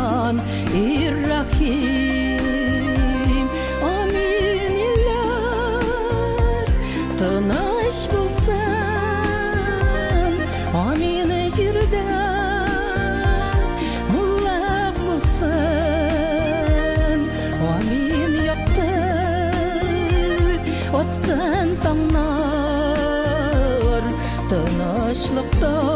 Рахман Иррахим. Амин, илләр тыныч булсын, амин, җирдә муллык булсын, амин, якты атсын таңнар, тынычлыкта.